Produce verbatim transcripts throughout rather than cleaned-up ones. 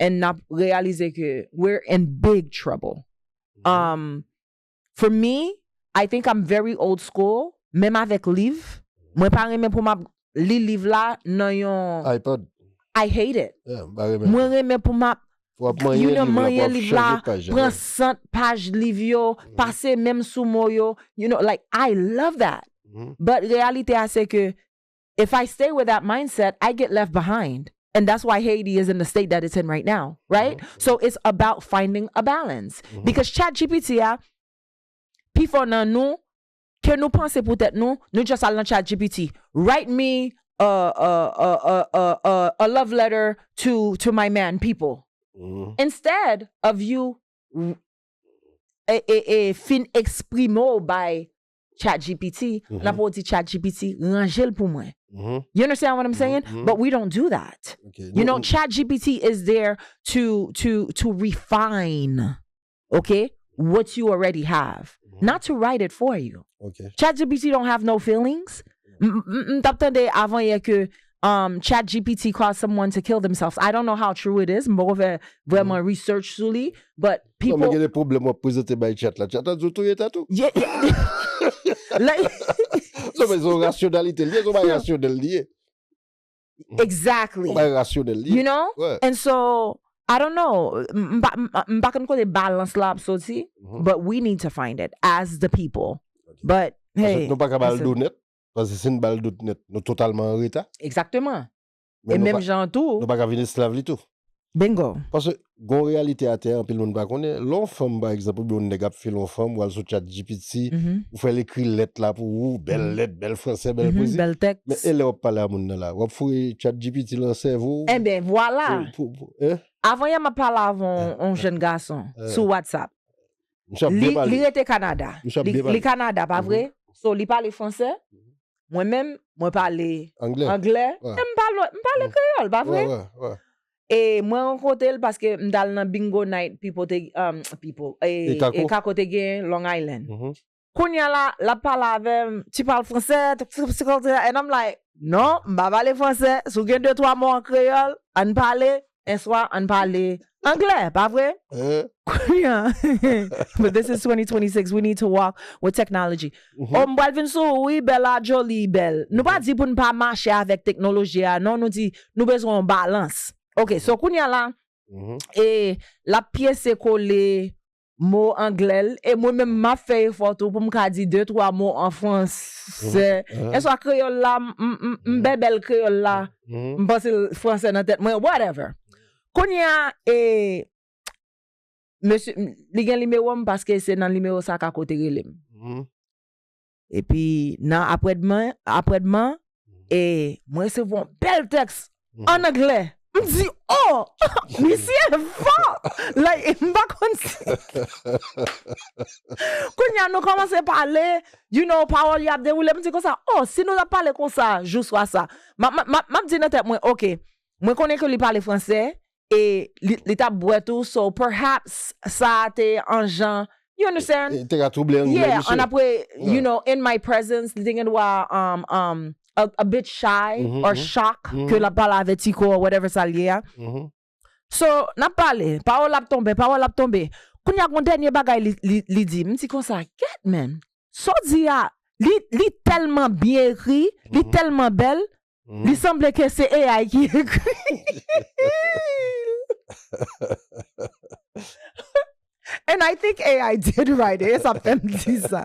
and n ap reyalize ke we're in big trouble. Um, for me, I think I'm very old school, menm avèk liv, mwen pa renmen pou m ap li liv la nan yon iPad. I hate it. Yeah, m pa renmen. Mwen renmen pou m ap W ap you manyen know, liv la, manyen w ap liv la, chanje paj. Pran sant paj liv yo, pase menm sou mo yo. You know, like, I love that. Mhm. But reyalite a se ke if I stay with that mindset, I get left behind. And that's why Haiti is in the state that it's in right now, right? So it's about finding a balance. Because ChatGPT a, pifò nan nou, ke nou panse pou tèt nou, nou just al nan ChatGPT. Write me a, a, a, a, a, a love letter to, to my man, people. Mhm. Instead of you e, e, e, fin eksprime w by ChatGPT, Mhm. n ap di ChatGPT, ranje l pou mwen. Mhm. You understand what I'm saying? Mhm. But we don't do that. Ok. You know, Nou- ChatGPT is there to, to, to refine, okay, what you already have, Mhm. not to write it for you. Ok. ChatGPT don't have no feelings. M- m- m t ap tande avan yè ke um, ChatGPT caused someone to kill themselves. I don't know how true it is. M poko fè vrèman research sou li, but Non, men people gen de pwoblèm w ap prezante bay chat la. Chat la di w touye tèt ou. Yeah, yeah. Like, Non, men se yon rasyonalite li ye, se yon bagay rasyonèl li ye. Exactly. Yon bagay rasyonèl li ye. You know? Ouais. And so, I don't know. M m pa m- m pa konn kote balans la ap soti, Mhm. But we need to find it as the people. But Paske hey, nou pa ka ba l listen. Do nèt. Paske si n ba l Do nèt, nou totalman an reta. Exactement. Men E nou menm pa- jan tou. Nou pa ka vin esklav li tou. Bingo. Paske gon reyalite atè, anpil moun pa konnen. Lè yon fanm, pa egzanp, oubyen yon nèg ap file yon fanm, ou al sou ChatGPT, Mhm. ou fè l ekri lèt la pou ou, bèl Mhm. lèt, bèl fransè, bèl Mhm, pwezi. Bèl tèks. Men e lè w ap pale a moun nan la, w ap foure ChatGPT lan sèvo. Enben, vwala. Pou, pou, pou, hein? Avan yè m ap pale avè yon, yon jèn gason Eh. Sou WhatsApp. Misye ap Li, byen pale. Li rete Kanada. Misye ap Li, byen pale. Li Kanada, pa vre? So, li pale fransè. Mwen menm, mwen pale Anglè. Anglè. Ouais. E m pale, m pale Ouais. Kreyòl, pa vre? Ouais, ouais, ouais. E mwen rankontre l paske m t al nan bingo night, people te, um, people, e, E Kako. E Kako te gen Long Island. Mhm. Kounye a la, l ap pale avè m, "Tu parles français?" And I'm like, "Non, m pa pale fransè. Si w gen de twa mo an kreyòl, ann pale. Enswa, ann pale anglè, pa vre?" Hein? Kounye a, but this is twenty twenty-six, we need to walk with technology. Mhm. Oh, m pral vin sou ou, wi, Bella Jolie, bèl. Nou pa di pou n pa mache avèk teknoloji a, non, nou di nou bezwen yon balans. Ok, so kounye a la, Mhm. E l ap pyese kole mo anglè l, e mwen menm m ap fè efò tou pou m ka di de twa mo an fransè. Mhm. Enswa kreyòl la, m, m, m, m bèbèl kreyòl la, Mhm. m panse l fransè nan tèt mwen, whatever. Kounye a, e, mesye, m, li gen nimewo m paske se nan nimewo sa Kako te rele m. Mhm. Epi nan aprèdman, aprèdman, e mwen resevwa yon bèl tèks Mhm. an anglè. M di, "Oh, misye fò!" Like, m pa konn si. Kounye a, nou kòmanse pale, you know, pawòl y ap dewoule. M di konsa, "Oh, si nou t ap pale konsa, jou swa sa." M ap, m ap, m ap, m ap di nan tèt mwen, "Ok, mwen konnen ke li pale fransè, e li, li t ap bwè tou, so perhaps sa te an jan, you understand?" E te ka twouble anglè Yeah, misye. And apre, Yeah. You know, in my presence, li te gen dwa, um, um, a, a bit shy Mhm, or mhm. shock Mhm. Ke l ap pale avè Tiko or whatever sa l ye a. Mhm. So, n ap pale, pawòl ap tonbe, pawòl ap tonbe. Kounye a, gon dènye bagay li, li, li di. M di konsa, "Kèt, man. Sa w di a, li, li tèlman byen ekri, li Mhm. Tèlman bèl, Mhm. Li sanble ke se A I ki ekri." And I think A I did write it. E sa fè m di sa.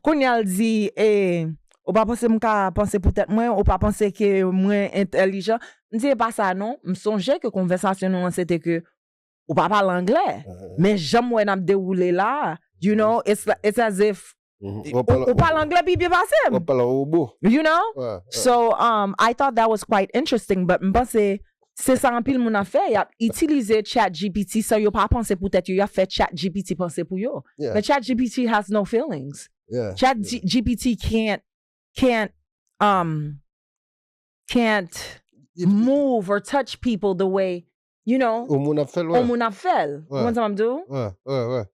Kounye a l di, eh, "Ou pa panse m ka panse pou tèt mwen? Ou pa panse ke mwen entèlijan?" M di, "E pa sa non." M sonje ke konvèsasyon nou an se te ke ou pa pale anglè. Men jan m wè n ap dewoule la, you know, it's, it's as if Mhm. ou, ou pale anglè pi byen pase m. W ap pale an wobo. You know? Ouais, ouais. So, um, I thought that was quite interesting, but m panse se sa anpil moun ap fè, y ap itilize ChatGPT san yo pa panse pou tèt yo, y ap fè ChatGPT panse pou yo. Yeah. But ChatGPT has no feelings. Yeah. ChatGPT can't, can't, um, can't It- move or touch people the way, you know, Yon moun ap fè l, yon ouais. Moun ap fè l. Ouais. Ou konn sa m ap di w? Ouais, ouais, ouais.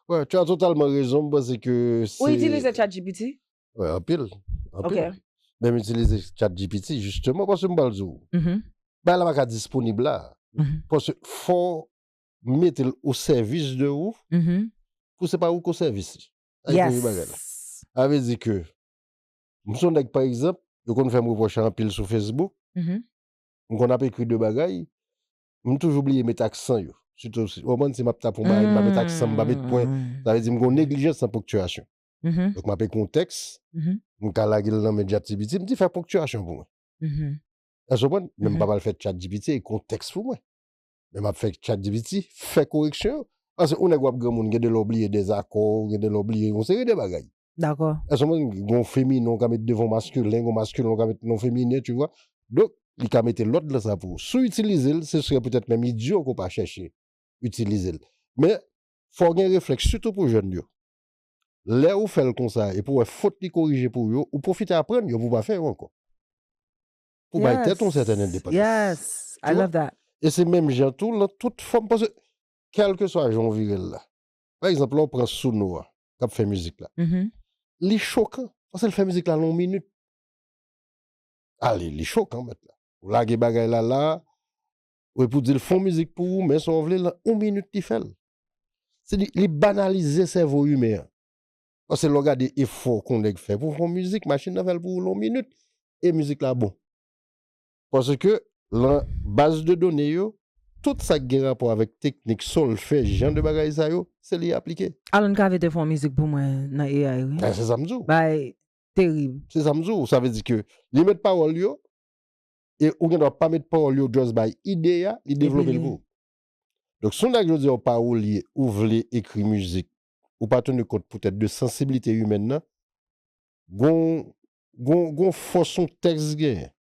Ouais, tu as totalement raison, m panse ke se... Ou itilize ChatGPT? Ouais, anpil. Anpil. Ok. Men m itilize ChatGPT, justement, paske m pral di w. Mhm. Bagay la pa ka disponib la. Mhm. Paske fò w mete l o sèvis de ou, Mhm. pou se pa ou k o sèvis li. Sa ki kouri bagay la. Yes. Sa vle di ke, m se yon nèg, pa egzanp, yo konn fè m repwòch anpil sou Facebook, Mhm. m konn ap ekri de bagay, m toujou bliye met aksan yo. Sitou, si, w konprann, si m ap tape yon bagay, m pa met aksan, m pa met pwen. Mm. Sa vle di, m gen yon neglijans nan ponktiyasyon. Mhm. Donk, m ap ekri yon tèks, Mhm. m ka lage l nan men ChatGPT, m di fè ponktiyasyon pou mwen. Mhm. Èske w konprann? Men m pa Mhm. pral fè ChatGPT ekri yon tèks pou mwen. Men m ap fè ChatGPT fè koreksyon yo. Paske yon nèg w ap granmoun, gen de lè w bliye dèzakò, gen de lè w bliye yon seri de bagay. Dakò. Èske w konprann? Gen yon feminen, w ka met devan maskilen, gen yon maskilen, w ka met non feminen, tu vois. Donk, li ka mete lòd nan sa pou ou. Si w itilize l, se sre petèt menm idyo ke w pa chèche itilize l. Men, fò w gen reflèks, sitou pou jèn yo. Lè ou fè l konsa, epi w wè fot li korije pou ou yo, ou pwofite aprann yo pou w pa fè yo ankò. Pou bay tèt ou yon sètèn endepandans. Yes, I Tu vois? Love that. E se menm jan tou, nan tout fòm, paske kèlkeswa jan w vire l la. Pa egzanp, lè w pran Souno a, k ap fè mizik la. Mhm. Li chokan, paske l fè mizik la nan yon minit. Ale, li chokan, mèt la. Ou lage bagay la la, ou epi w di l fè yon mizik pou ou, men sa w vle, lan yon minit li fè l. Se li, li banalize sèvo imen an. Paske lè w gade efò ke yon nèg fè pou fè yon mizik, machin nan fè l pou ou lan yon minit, e mizik la bon. Paske lan baz de done yo, tout sa k gen rapò avèk teknik, solfèj, jan de bagay sa yo, se li aplike. Alan Cavé te fè yon mizik pou mwen nan A I, wi. E se sa m di w. Bay terib. Se sa m di w. Sa vle di ke li met pawòl yo, e ou gen dwa pa met pawòl yo, just bay ide a, li devlope l li- pou ou. Donk, si w nèg jodi a w pawolye, ou vle ekri mizik, ou pa teni kont poutèt de sansiblite imèn nan, gon, gon, gon fòs yon tèks genyen.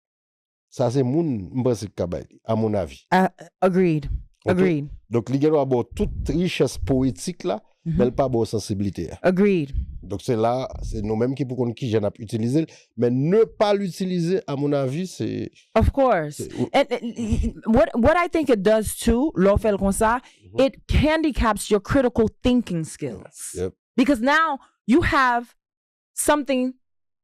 Sa se moun, m panse, ki ka bay li, à mon avis. Ah, agreed. Ok? Agreed. Donk, li gen dwa ba w tout richès powetik la, Mhm. men l pa ba w sansiblite a. Agreed. Donk, se la, se nou menm ki pou konn kijan n ap itilize l, men ne pas l'utiliser, à mon avis, se Of course. se- ou- And, and what what I think it does too, lè w fè l konsa, Mhm. it handicaps your critical thinking skills. Yep. Because now you have something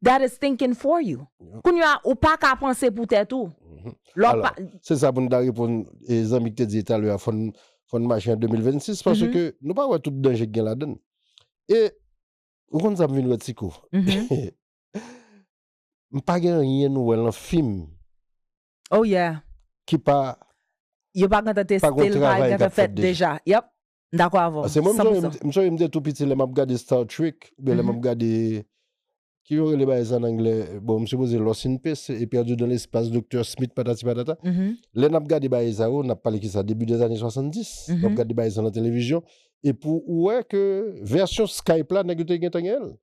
that is thinking for you. Yep. Kounye a, ou pa ka panse pou tèt ou. Mhm. Lè w Alò, pa se sa pou n ta reponn e zanmi ki te di talè a, fò n, fò n mache an de mil vennsis, paske Mhm. nou pa wè tout danje ki gen ladan l. E, ou konn sa m vin wè, Tico? Mhm. M pa gen anyen nou wè lan fim Oh yeah. ki pa Yo pa gentan teste Pa gon l, pa travay k gentan ap fèt fèt deja. Yep. M dakò avè w. Paske mwen, m San sonje, pou san. m sonje m te tou piti lè m ap gade Star Trek, oubyen lè m Mhm. ap gade, ki yo rele bagay sa an anglè, bon, m sipoze Lost in Space, e Perdu dans l'espace, Doktè Smith, patati patata. Mhm. Lè n ap gade bagay sa yo, n ap pale ki sa, debi dèzane swasanndis, n ap Mhm. gade bagay sa nan televizyon, epi ou wè ke vèsyon Skype la, nèg yo te gentan genyen l.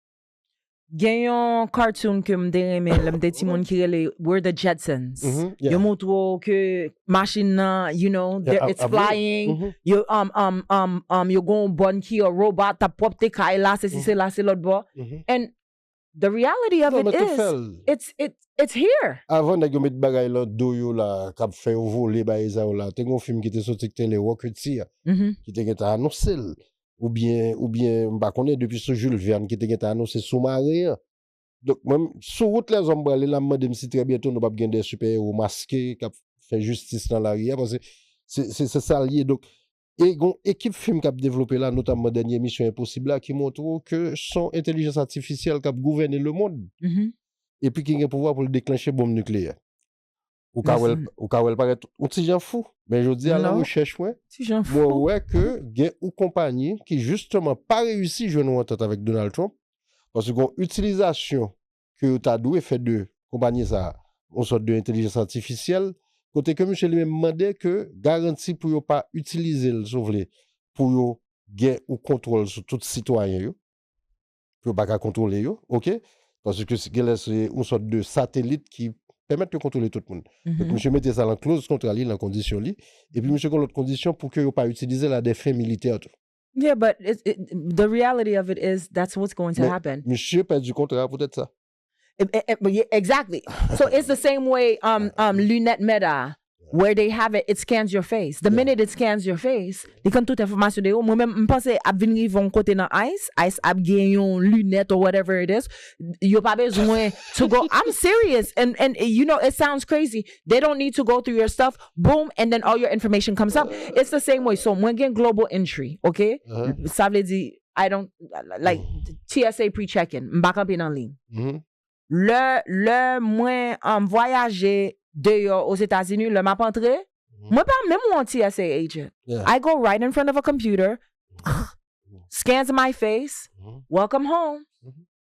Gen yon cartoon ke m te renmen lè m te timoun ki rele We're the Jetsons. Mhm, yeah. Yo montre w ke machin nan, you know, Yeah, they're- ap- it's ap vole. flying. Mhm. Yo, um, um, um, um, yo gen yon bòn ki yon robot, t ap pwòpte kay la, se si Mhm. se la, se lòt bò. Mhm. And the reality of Non, it men tout is, fè l. it's, it, it's here. Avan nèg yo met bagay lan do yo la, k ap fè yo vole bagay sa yo la, te gen yon fim ki te soti ki te rele Rocketeer, Mhm. ki te gentan anonse l. Oubyen, oubyen, m pa konnen, depi sou Jules Verne ki te gentan anonse soumaren an. Donk, mwen, sou wout lèzòm m prale la, m mande m si trè byento nou p ap gen de sipè ewo maske k ap fè jistis nan lari a, paske se, se, se sa l ye. Donk, e gon ekip fim k ap devlope la, notamman dènye Misyon Enposib la, ki montre w ke se yon entèlijans atifisyèl k ap gouvène lemonn, Mhm. epi ki gen pouvwa pou l deklanche bonm nikleyè. Ou ka wè l, Listen. Ou ka wè l parèt yon ti jan fou, men jodi a, lan Non. rechèch mwen, Ti jan mwen fou. wè ke gen yon konpayi ki jisteman pa reyisi jwenn yon antant avèk Donald Trump, paske gen yon itilizasyon ke yo ta dwe fè de konpayi sa a, yon sòt de entèlijans atifisyèl, kote ke misye li menm mande ke garanti pou yo pa itilize l, si w vle, pou yo gen yon kontwòl sou tout sitwayen yo, pou yo pa ka kontwole yo, oke? Paske se, genlè se yon sòt de satelit ki pèmèt yo kontwole tout moun. Donk, Mhm. misye mete sa lan kloz kontra li, lan kondisyon li, epi misye gen lòt kondisyon pou ke yo pa itilize l a des fins militaires tou. Yeah, but it, it, the reality of it is that's what's going to Men happen. Misye pèdi kontra a poutèt sa. E- e- e- yeah, exactly. So it's the same way um, um, linèt Meta. where they have it, it scans your face. The minute it scans your face, li konn tout enfòmasyon de ou. Mwen menm, m panse ap vin rive yon kote nan ICE, ICE ap gen yon linèt or whatever it is. Yo pa bezwen to go. I'm serious. And, and you know, it sounds crazy. They don't need to go through your stuff. Boom, and then all your information comes up. It's the same way. So, mwen gen global entry, okay? Sa vle di, I don't, like, T S A pre-check-in. M pa kanpe nan liy. Lè, lè mwen um, vwayaje deyò Ozetazini, lè m ap antre, mwen pa menm wè yon T S A agent. I go right in front of a computer, scans my face, welcome home.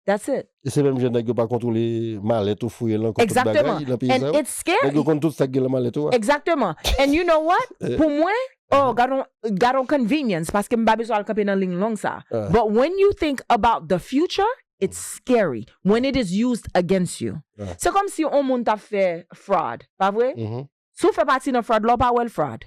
That's it. E se menm jan nèg yo pa kontwole malèt ou, fouye l ankò, tout bagay nan peyi sa yo. Nèg yo konn tout sa k gen nan malèt ou a. Exactement. And you know what? Pou mwen, oh, gad yon, gad yon convenience, paske m pa bezwen al kanpe nan liy long sa. But when you think about the future, it's scary when it is used against you. Se kòm si yon moun t ap fè fraud, pa vre? Si w fè pati nan fraud la, w pa wè l fraud.